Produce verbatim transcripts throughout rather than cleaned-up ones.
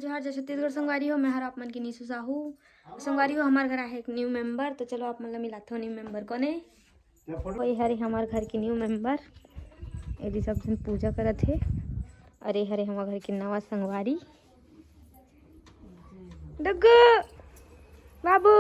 जोहार, जय छत्तीसगढ़ संगवारी हो, मैं हर आप मन के नीसू साहू। संगवारी हो, हमार घर आहे एक न्यू मेंबर, तो चलो आप मन ला मिलाथो न्यू मेंबर कोने। वही हरे हमार घर के न्यू मेंबर, एदी सब झन पूजा करत हे। अरे हरे हमार घर के नवा संगवारी डुगू बाबू।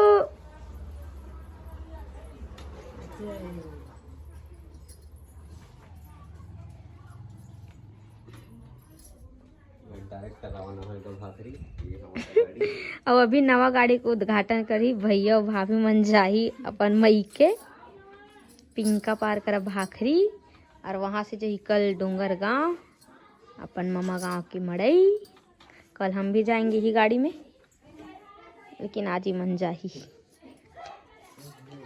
अउ अभी नवा गाड़ी के उद्घाटन करही भैया अउ भाभी मन, जाही अपन मई के पिंका पार करा भाखरी, और वहाँ से जाही कल डोंगरगांव अपन ममा गांव की मड़ई। कल हम भी जाएंगे ही गाड़ी में, लेकिन आज ही मन जाही।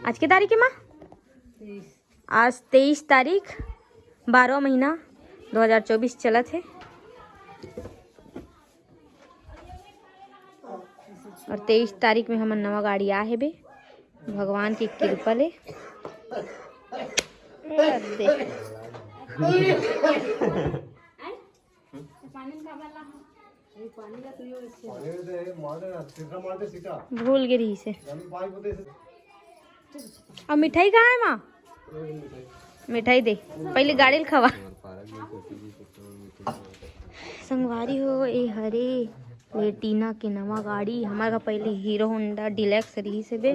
आज के तारीख है माँ? आज तेईस तारीख, बारह महीना दो हज़ार चौबीस चलत हे। और तेईस तारीख में हमर नवा गाड़ी आ हेबे, भगवान की कृपा ले। भूल गे रहिस हे। अब मिठाई कहाँ है माँ? मिठाई दे, पहले गाड़ी ल खवा। संगवारी हो, ए हरे प्लेटिना के नवा गाड़ी। हमार घर पहले हीरो होंडा डिलक्स रहिस हे बे,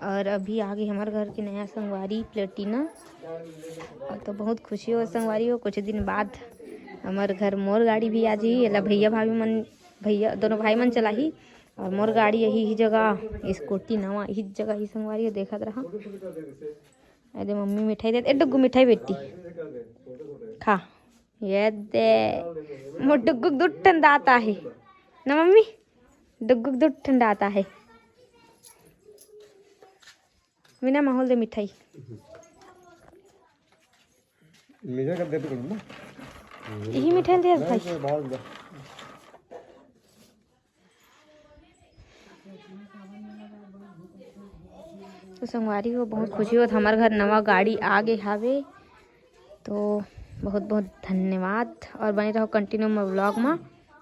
और अभी आगे हमार घर के नया संगवारी प्लेटिना। और तो बहुत खुशी हो संगवारी हो, कुछ दिन बाद हमार घर मोर गाड़ी भी आ जाही। एला भैया भाभी मन, भैया दोनों भाई मन चलाही, और मोर गाड़ी यही ही जगह, स्कूटी नवा यही जगह ही संगवारी हो, देखत रहा। अरे मम्मी मिठाई दे, ए डुग्गू मिठाई बेटी खा। ये दे, मोर डुग्गू के दू ठन दांत आहे ना मम्मी, डुग्गू के दू ठन दांत आहे। बिना माहौल दे मिठाई। मीठा कर दे तो करूँ ना। यही मिठाई दे भाई। नहीं, तो बहुत दे। तो संगवारी हो, बहुत खुशी होत, हमार घर नवा गाड़ी आ गे हावे। तो बहुत बहुत धन्यवाद और बने रहो कंटिन्यू मोर व्लॉग मा।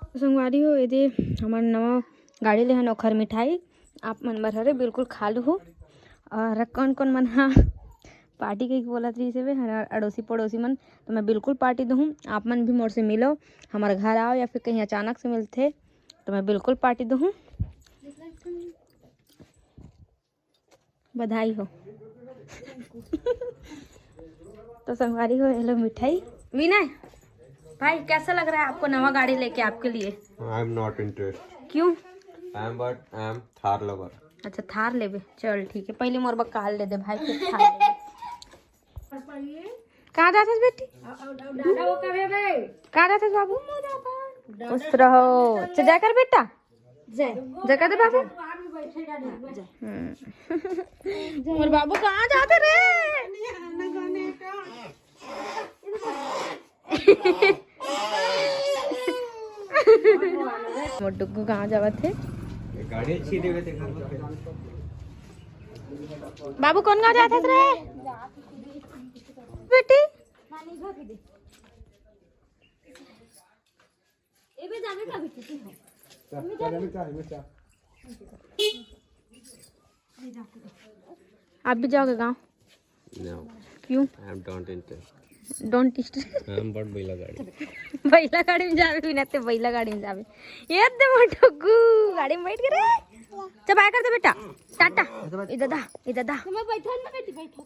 तो संगवारी हो, ये दे हमार नवा गाड़ी लेहन, ओखर मिठाई आप मन बर हरे, बिल्कुल खा लूहू। और कौन कौन मन हा पार्टी के बोलत रहिस हे बे, हर अड़ोसी पड़ोसी मन, तो मैं बिल्कुल पार्टी दूहूँ। आप मन भी मोर से मिलो, हमार घर आओ या फिर कहीं अचानक से मिलथे तो मैं बिल्कुल पार्टी दूहूँ। बधाई हो। तो संगवारी हो, हेलो मिठाई। विनय भाई, कैसा लग रहा है आपको नवा गाड़ी लेके आपके लिए? I am not interested। क्यों? I am, but I am Thar lover। अच्छा, थार लेबे, चल ठीक है, पहले मोर बर कार ले दे भाई, फिर थार लेबे। कहाँ जात हस बेटी? कहाँ जात हस बाबू? खुश रहो। चल, जय कर बेटा। जय। जय कर दे बाबू। हम्म। मोर बाबू कहाँ जात हे रे? मोर डुग्गू कहाँ जावत हे? गाड़ी अच्छी देवे ते घर में। बाबू कौन गाँव जात हस रे बेटी? आप भी जाओगे गाँव? No। क्यों? I am don't interest। Don't interest। I am but बैला गाड़ी। बैला गाड़ी में जाबे बिना ते, बैला गाड़ी में जाबे। ये दे मोर डुग्गू गाड़ी में बैठ के रे। चल bye कर दे बेटा, टाटा। इधर दा, इधर दा। मैं बैठा ना बेटी, बैठा।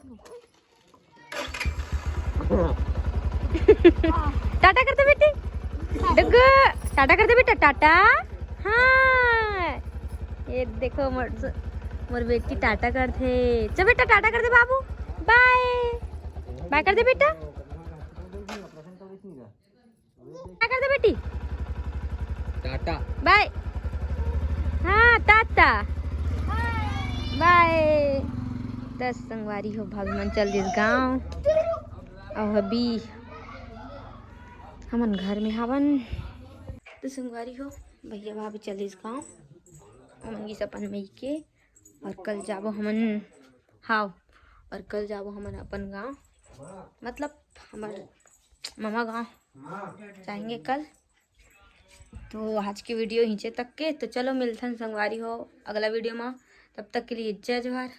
टाटा कर दे बेटी। डुग्गू, टाटा कर दे बेटा, टाटा। हाँ, ये देखो मोर, मोर बेटी टाटा करथे। चल बेटा, टाटा कर दे बाबू। Bye। Bye कर दे बेटा। टाटा कर दे बेटी। टाटा। Bye। हाँ, टाटा। Bye। त संगवारी हो, भाभी मन चल दिस गाँव। अउ अभी हमन घर में हावन। त संगवारी हो, भैया भाभी चल दिस गाँव। ओमन गिस अपन मई के, और कल जाबो हमन, हाव, और कल जाबो हमन अपन गाँव, मतलब हमर ममा गाँव जाएंगे कल। तो आज के वीडियो हिंचे तक के। तो चलो मिलथन संगवारी हो अगला वीडियो में। तब तक के लिए जय जोहार,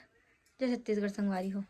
जय छत्तीसगढ़ संगवारी हो।